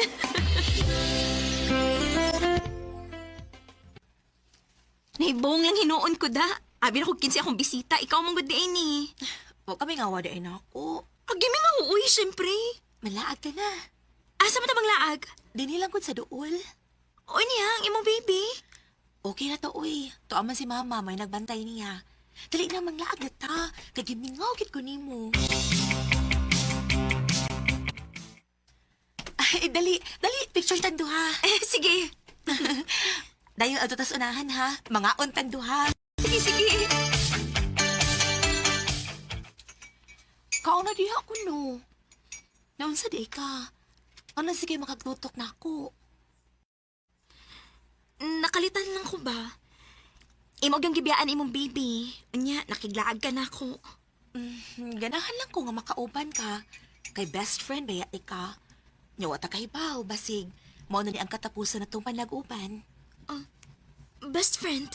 Nahibong lang hinuon ko da. Abi na ko kinsi akong bisita, ikaw mong gud ni. Wa kami nga wala na ako. Agi mi nga uy, syempre. Malaag ka na. Asa man ta manglaag? Dinhi lang gud sa duol. Oy niya, ang imong baby. Okay na to, uy. Tuwa man si mama, may nagbantay niya. Dali na manglaag na ta. Kay gimingaw gid ko nimo. Ay, dali, dali, picture tan duha. Eh, sige. Dayon adto tas unahan ha. Mga tan duha. Sige, sige. Kaon na diha ko no. Naunsa di ka? Ano sige makagtutok na ako? Nakalitan lang ko ba? Imo gyung gibiyaan imong baby. Unya, nakiglaag ka na ako. Ganahan lang ko nga makauban ka. Kay best friend baya ka. Nyawa ta kay baw, basig. Mao na ni ang katapusan na itong panag-uban. Best friend.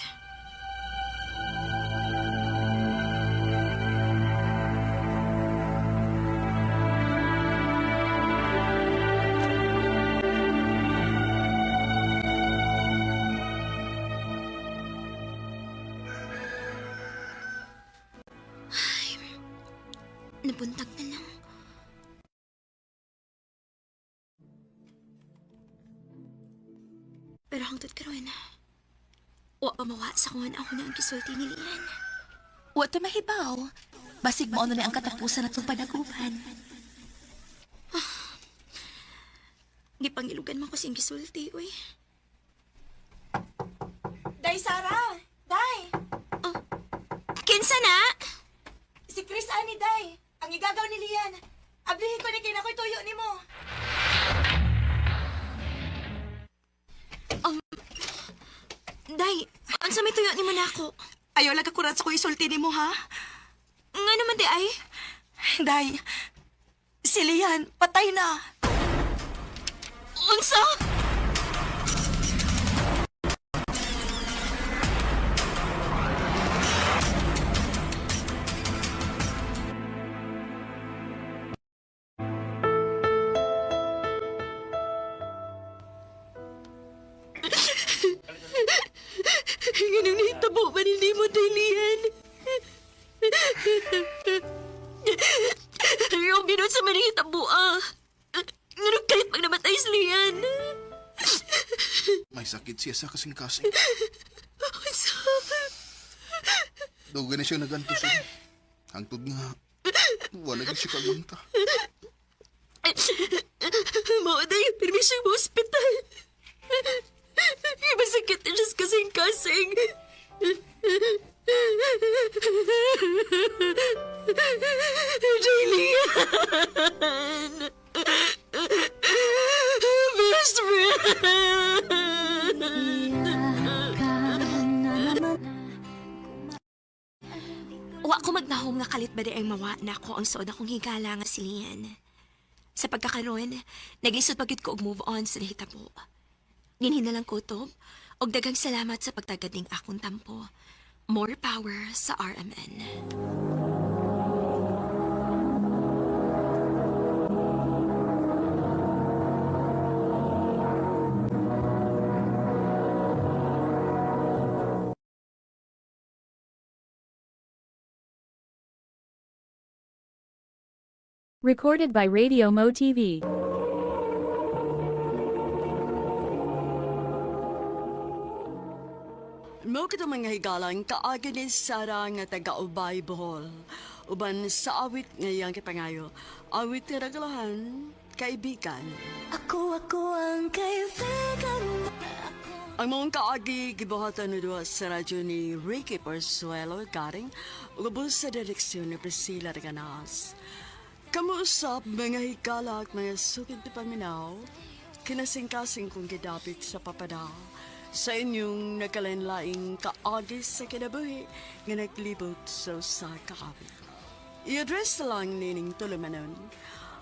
Ay, nabuntag na lang. Pero hangtod karon, wa pa mawa sa kung ako na ang gisulti ni Lian. Wa ta mahibaw. Basig mao na ni ang katapusan na itong panag-uban. Gipangilugan man ko siyang gisulti, uy. Day, Sarah! Day! Oh, Kinsa na? Si Chris ani, Day! Ang igagaw ni Lian. Ablihin ko ni kay nakoy tuyo nimo. Day, unsa may tuyo nimo nako? Ayaw lang kakurat sa ko isulti nimo ha. Nga naman di ay? Day, si Lian, patay na. Unsa? Ganun nahitabo man hindi mo, Dalian. Ayaw, binod sa manahitabo ah. Ganun kahit pag namatay si Lian. May sakit siya sa kasing-kasing. Unsa? Dugay na siya naganto siya. Hangtod nga, wala na siya kaganta. Mao na yung permisyo mo ospital. Masakit na siya sa kasing-kasing. Julian! Best friend! Wa ko magnahom nga kalit ba di ang mawa na ako ang suod akong higala nga si Lian. Sa pagkakaroon, naglisod pa gyud ko og move on sa nahitabo. Dinhi na lang kutob, og daghang salamat sa pagtagad ning akong tampo. More power sa RMN. Recorded by Radio Mo TV. Mo kita mga higalang kaagi ni Sara nga taga-Ubay, Bohol. Uban sa awit ngayang kipangayo. Awit nga ragalahan, kaibigan. Ako, ako ang kaibigan. Ang mong kaagi gibuhatan ni duha sa radyo ni Ricky Porzuelo Garing ug ubos sa direksyon ni Priscilla Reganas. Kamuusap mga higala at mga sukid na paminaw, kinasingkasing kong gidapit sa papada sa inyong nagkalanlaing kaagis sa kinabuhi nga naglibot sa usa ka awit. I-address na lang nining tulumanon,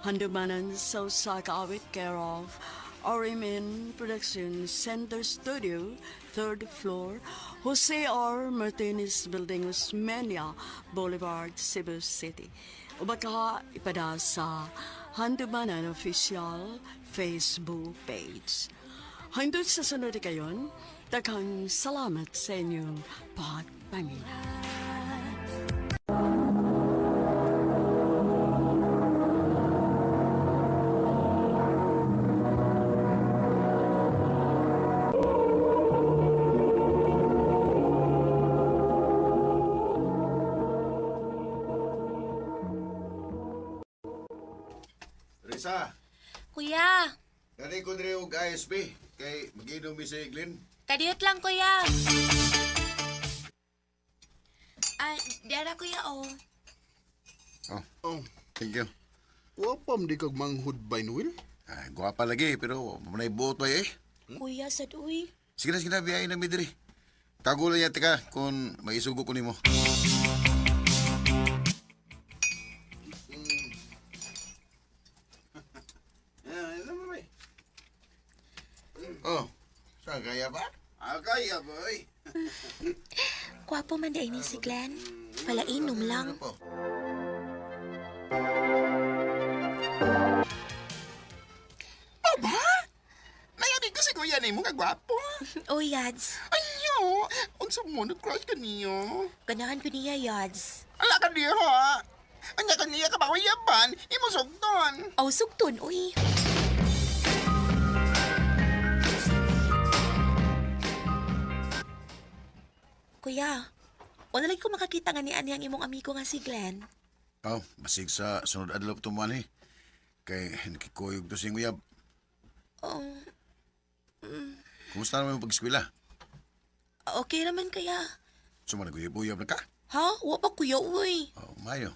handumanan sa usa ka awit care of RMN Production Center Studio, third floor, Jose R. Martinez Building, Osmeña Boulevard, Cebu City. O baka ipada sa Handumanan Official Facebook page. Hangtod sa sunod kayon, daghang salamat sa inyong pagpamina. Risa, Kuya, dali ko diri og ISB kay maginom mi sa Iglin. kadiyot lang kuya. Ah, dara kuya oh. Oh, Oh, thank you. wapam di kag manghud by Noel. Ay, gwapa lagi pero manay buot ba eh. Kuya sad uy. Sige na, sige na, biyahe na mi diri. Tago lang yata ka kung maisugo ko nimo. Oh, saan kaya ba? Ah, kaya boy. Gwapo man di ni si Glenn. Palainom lang. Ano po? Aba! Nayari ko si kuya ni mo kagwapo. Oh, Yads. Ayo, unsa mo nag-crush ka niyo? Ganahan ko niya, Yads. Ala ka diha. Anya ka niya ka ba kuyaban? Imo sugton. Oh, sugton, uy. Kuya, wala lagi ko makakita nga ni ani ang imong amigo nga si Glenn. Oh, basig sa sunod adlaw tumuan eh. Kay nakikuyog to siyang uyab. Oh, Kumusta naman yung pag-eskwela? okay naman kaya. Suma naguyab-uyab na ka? Ha? Wa pa kuya, uy. Oh, mayo.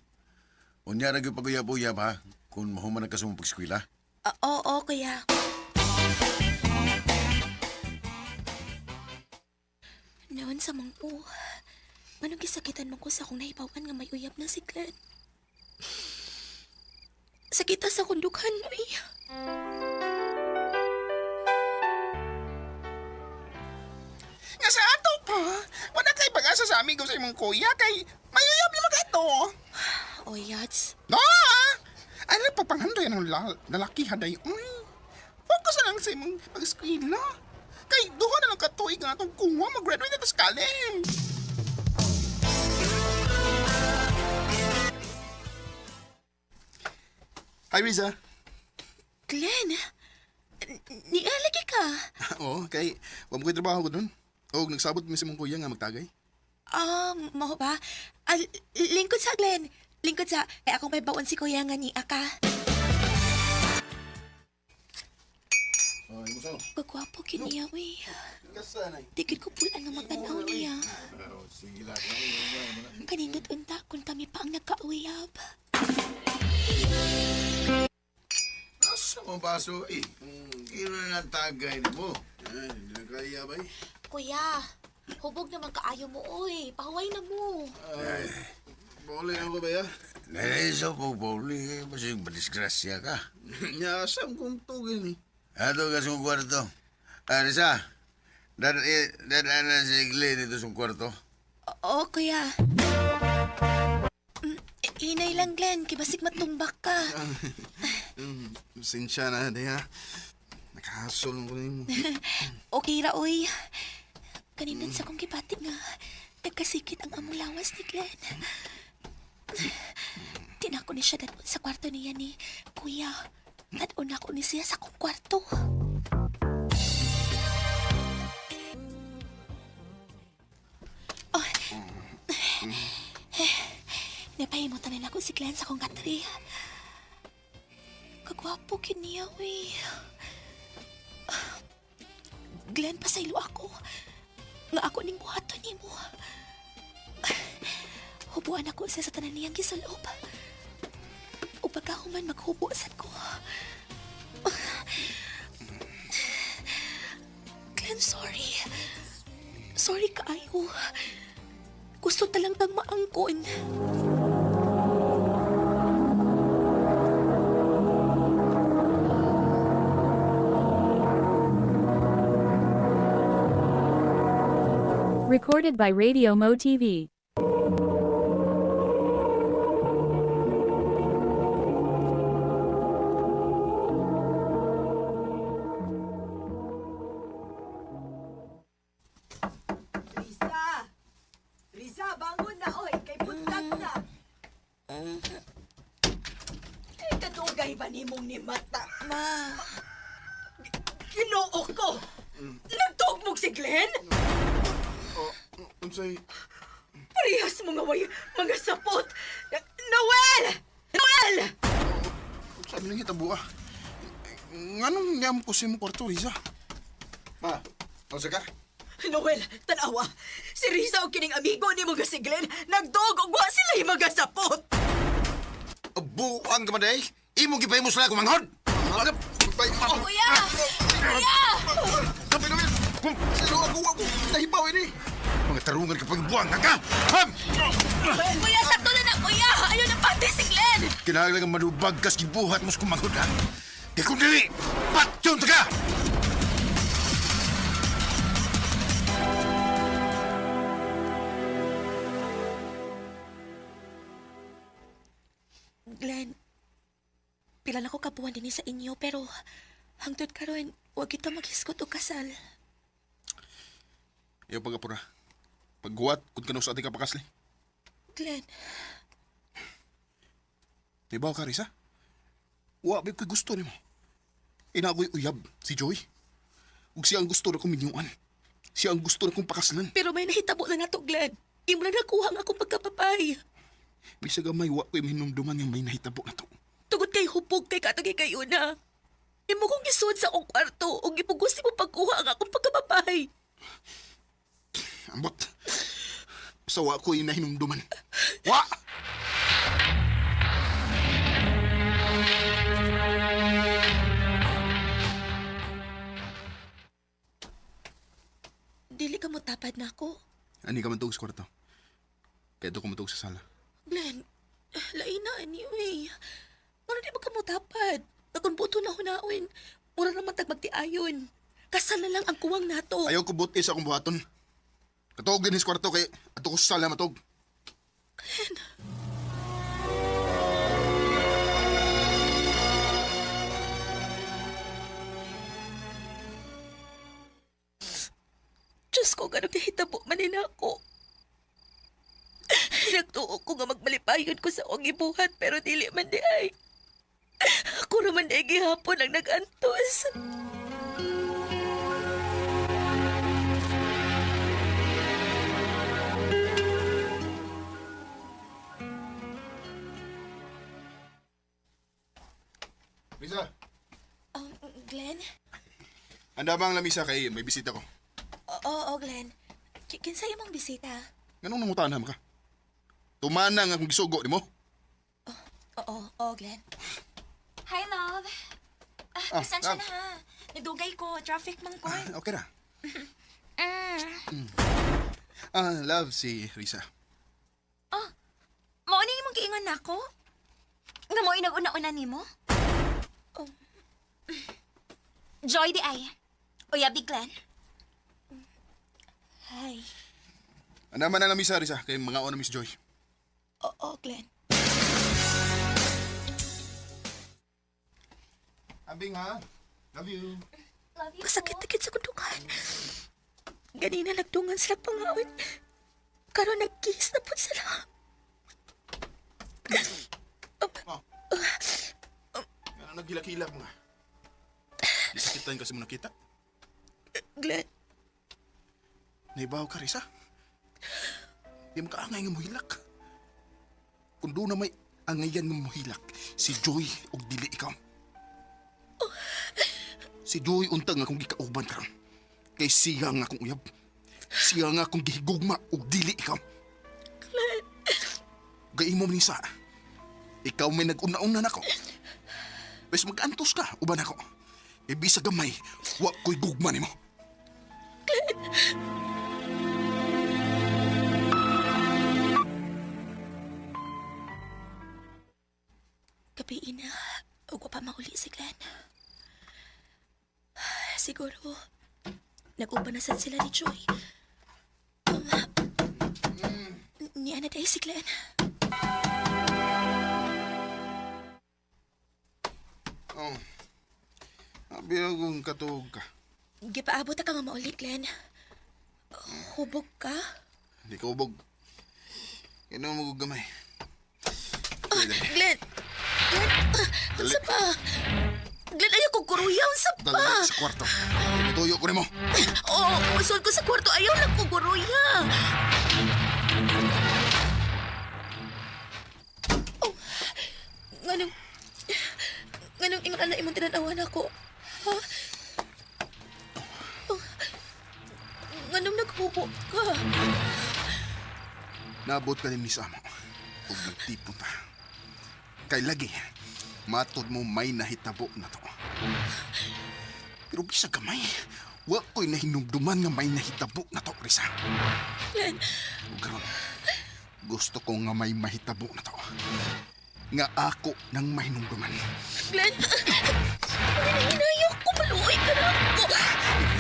Unya ra gyud paguyab-uyab ha kung mahuman na ka sa mong pag-eskwela. Ah, oo, kuya. Noon sa mangpo, manong gisakitan man ko sa akong nahibawan nga may uyab na si Glenn. Sakita sa akong dughan, uy. Nga sa ato pa. Wala kay pag-asa sa amigo sa imong kuya kay mayuyab ni makato. Oh, Yats. No! Ano pa panghandoy ng lalaki haday? Uy, focus na lang sa imong pag-eskwela. Kay duha na lang katuig nga atong kuha mag-graduate na tas college. Hi, Riza. Glenn, nialagi ka. Oo, kay wa mo ko'y trabaho ko dun. O, nagsabot mi sa imong kuya nga magtagay. Ah, mao ba? Ah, lingkod sa Glenn. Lingkod sa, kay akong may baon si kuya nga ni Aka. Oh, imo sa. Kagwapo kiniya, uy. Kasanay. Di gid ko pulan nga magtanaw niya. Oh, sige lang. Kanindot unta kung kami pa ang nagkauyab. Asa mo baso eh? Kino na ang tagay mo. Ay, hindi na kaya, bay. Kuya, hubog naman kaayo mo, oy. Pahuway na mo. Bole ako ba ya? Naisaw po, Pauli. Masig madisgrasya ka. Nya, saan kong tugin eh? Ato ka sa kwarto. Ah, Risa. Dadaan na si Glenn dito sa kwarto. Oo, kuya. Hinay lang, Glenn. Kibasig matumbak ka. Sinsya na, di ha? Nakahasol ko nimo. Okay ra, oy. Kanindot sa kong gibati nga. Nagkasikit ang among lawas ni Glenn. Tinako ni siya dadon sa kwarto niya ni Kuya. Dadon ako ni siya sa akong kwarto. Oh. Napahimutan nila ko si Glenn sa akong katri. Kagwapo kiniya, uy. Glenn, pasaylo ako. Nga ako ning buhaton nimo. Hubuan ako sa tanan niyang gisulob. Pagkahuman maghubo sad ko. Glenn, sorry. Sorry kaayo. Gusto talang kang maangkon. Recorded by Radio Mo TV. Risa! Risa, bangon na oy, kay buntag na. Kay kadugay ba nimong ni mata? Ma. Ginoo ko. Nagtugmog si Glenn? Oh, unsay Parehas mo nga way mga sapot. Noel! Noel! Sabi lang hitabo ah. Nganong niyam ko sa imong kwarto, Risa? Ma, unsa ka? Noel, tanawa. Si Risa o kining amigo ni mga si Glenn, nagdog og wa sila yung mga sapot. Buang ka man day. Imo gipay mo sila kumanghod. Kuya! Kuya! Sabi namin, sino ako ako nahibaw ini. Mga tarungan kapag buang ka. Ham! Kuya, sakto na na, kuya! Ayaw na pati si Glenn! Kinahanglan nga manubag kas gibuhat mo sa kumanghod ha. Kay kung dili, patyon ta ka! Glenn, pila na ko kabuan din sa inyo pero hangtod karon wag kita maghisgot og kasal. Iyo pagapura. Pagguwat kun kanu sa ating kapakasli. Glenn, Diba ka, Risa? Wa ba ko'y gusto nimo. Ina ako'y uyab, si Joy. Ug siya ang gusto na kong minyuan. Siya ang gusto na kong pakaslan. pero may nahitabo na nato, Glenn. Imo na nakuha ang akong pagkapapay. Bisag gamay wa ko'y mahinumduman nga may nahitabo na to. Tugod kay hubog kay katong kayo na. Imo kong gisuod sa akong kwarto ug gipugos mo pagkuha ang akong pagkapapay. Ambot. Sa wa ko'y nahinumduman. Wa! Dili ka mo tapad na ako. Ani ka man sa kwarto. Kaya doon ko matug sa sala. Glenn, lain na anyway. Ano di ba ka mo tapad? Nakon buto na hunaon. Mura naman tag magtiayon. Kasal na lang ang kuwang nato. Ayaw ko buti sa akong buhaton. Katuog din sa kwarto kay ato ko sa sala matug. Diyos ko, ganun kahitabo man nila ako. Nagtuo ko nga magmalipayon ko sa akong ibuhat pero dili man di ay. Ako raman di ay gihapon ang nag-antos. Risa, Glenn? anda ba ang lamisa kay may bisita ko? Oo, oo, Glenn. Kinsa imong bisita? Nganong nangutana man ka? Tumana nga akong gisugo nimo. Oo, oo, Glenn. Hi, love. Ah, Ah, pasensya love. na ha. Nadugay ko. Traffic man ko. Okay ra. Ah, love si Risa. Mao ni imong giingon nako? Nga mo inag-una-una nimo? Oh. Joy di ay. Uya big Glenn. Hi. Anda man ang lamisa Risa kay mga ona Miss Joy. Oo, Glenn. Ambing ha. Love you. Love you. Masakit-sakit sa kundungan. Ganina nagdungan sila pangawit. Karon nag-kiss na po sila. Ano naghilak-hilak mga? Di sakitan kasi mo nakita. Glenn, Naibaw ka, Risa. Di mo kaangay nga mohilak. Kung doon na may angayan nga mohilak, si Joy og dili ikaw. Si Joy untang nga akong gikauban karon. Kay siya nga akong uyab. Siya nga akong gihigugma og dili ikaw. Gaimo man sa. Ikaw may nag-una-una nako. Wes mag-antos ka, uban ako. Ibisa gamay, wa ko'y gugma nimo. Gabi na, ug wa pa mauli si Glenn. Siguro, nag-uban na sad sila ni Joy. Niya na tayo si Glenn. Oh. Abi akong katuog ka. Gipaabot ka nga mauli, Glenn. Hubog ka? Hindi ka ubog. Inom mo gamay. Glenn! Glenn! Unsa pa? Glenn, ayaw kong kuruya. Unsa pa? Dali sa kwarto. Tinutuyo ko nimo. Oo, oh, ko sa kwarto. Ayaw lang kong kuruya. Oh, nganong... Nganong ingon ana imong tinanawan ako? Ha? Oh, nganong naghubo ka? Naabot ka din ni sa amo. Ug nagtipon ta. Kay lagi, matod mo may nahitabo na to. Pero bisa gamay, wa ko'y nahinumduman nga may nahitabo na to, Risa. Glenn, Ug karon, gusto ko nga may mahitabo na to. Nga ako nang mahinumduman. Glenn! Hinayo ko, maluoy ka na ako.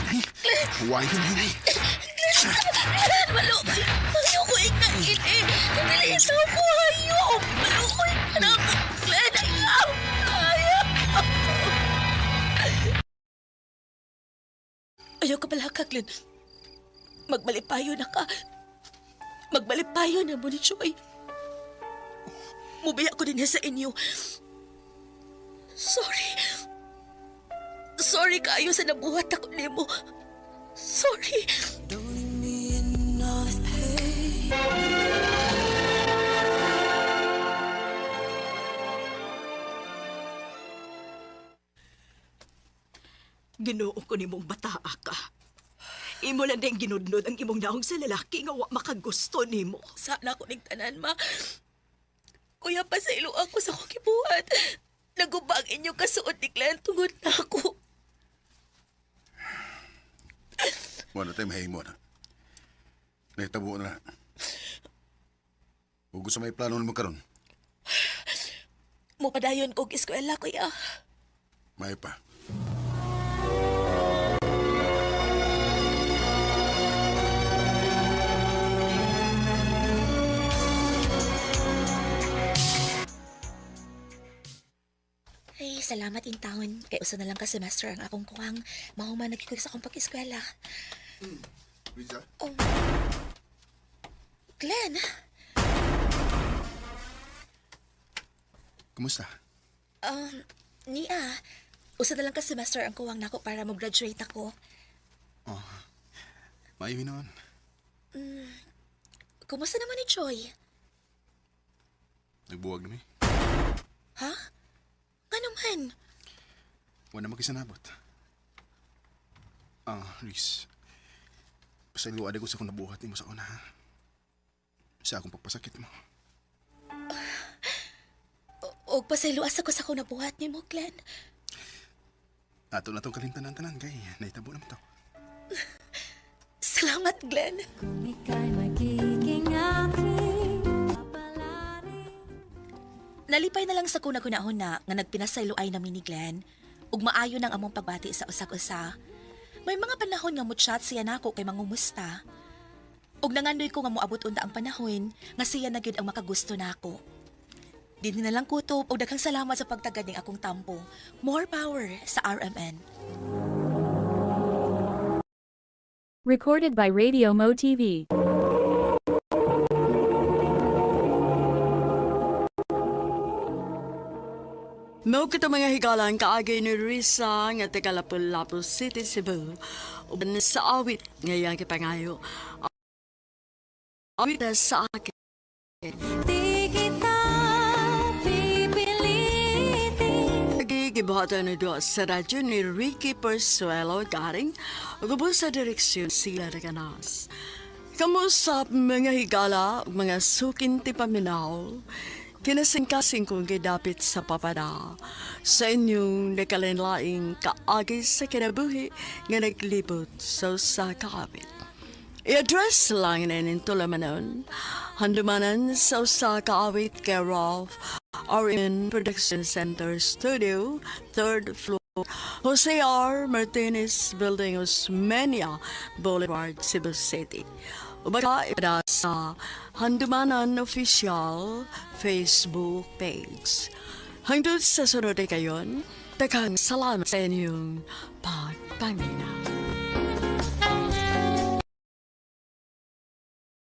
Hinay, huwag hinay. Glenn, maluoy. Ayoko ikain eh. Dili ito ko, ayaw. Maluoy ka na ako. Glenn, ayaw. Ayaw. Ayaw ka pala ka, Glenn. Magmalipayo na ka. Magmalipayo na mo ni Joy. Mubiya ko din niya sa inyo. Sorry. Sorry kaayo sa nabuhat ako nimo. Sorry. Ginoo ko nimong bataa ka. Imo lang din ginudnod ang imong naong sa lalaki nga wa makagusto nimo. Sana ko ning tanan, ma. Kuya, pasaylo ako sa akong gibuhat. Naguba ang inyong kasuot ni Glenn tungod na ako. Wala tayo mahimo na. Nahitabo na. Ug sa may plano mo karon, Mupadayon kog eskwela, kuya. may pa. Ay, salamat in taon. Kay usa na lang ka semester ang akong kuwang. Mahuman nagkikog sa akong pag-eskwela. Risa? Oh. Glenn, Kumusta? um, niya. Usa na lang ka semester ang kuwang nako para mo-graduate ako. Oh, maayo noon. Kumusta naman ni Joy? Nagbuwag na mi. Ha? Nga naman? Wala makisanabot. Ah, Riz. Pasayloan ko sa kung nabuhat nimo sa una, ha? Sa akong pagpasakit mo. Og pasayloas ako sa akong nabuhat ni mo, Glenn. Ato na itong kalimtanan-tanan, kay naitabo naman to. Salamat, Glenn. Kung ika'y magiging aking Nalipay na lang sa kuna-kunahon na nga nagpinasaylo ay nami ni Glenn ug maayo nang among pagbati sa usag-usa. May mga panahon nga mo-chat siya nako kay mangumusta. Ug nangandoy ko nga moabot unta ang panahon nga siya na gyud ang makagusto nako. Dinhi na lang kutob og daghang salamat sa pagtagad ning akong tampo. More power sa RMN. Recorded by Radio Mo TV. Mao kita mga higalan kaagay ni Risa nga taga Lapu-Lapu City, Cebu. Uban sa awit nga iyang gipangayo. Awit na sa akin. Di kita pipilitin. Gibuhatan ni Dua sa radyo ni Ricky Persuelo Garing ug sa direksyon sila Reganas. Kamusta mga higala ug mga sukin ti paminaw. Kinasingkasing kong gidapit sa papada sa inyong nakalinlaing kaagi sa kinabuhi nga naglibot sa usa ka awit. I-address lang na ning tulamanon, Handumanan sa usa ka awit, kay Ralph RN Production Center Studio, third floor, Jose R. Martinez Building, Osmeña Boulevard, Cebu City. Ubaka ipada sa Handumanan Official Facebook page. Hangtod sa sunod kayon, daghang salamat sa inyong pagpaminaw.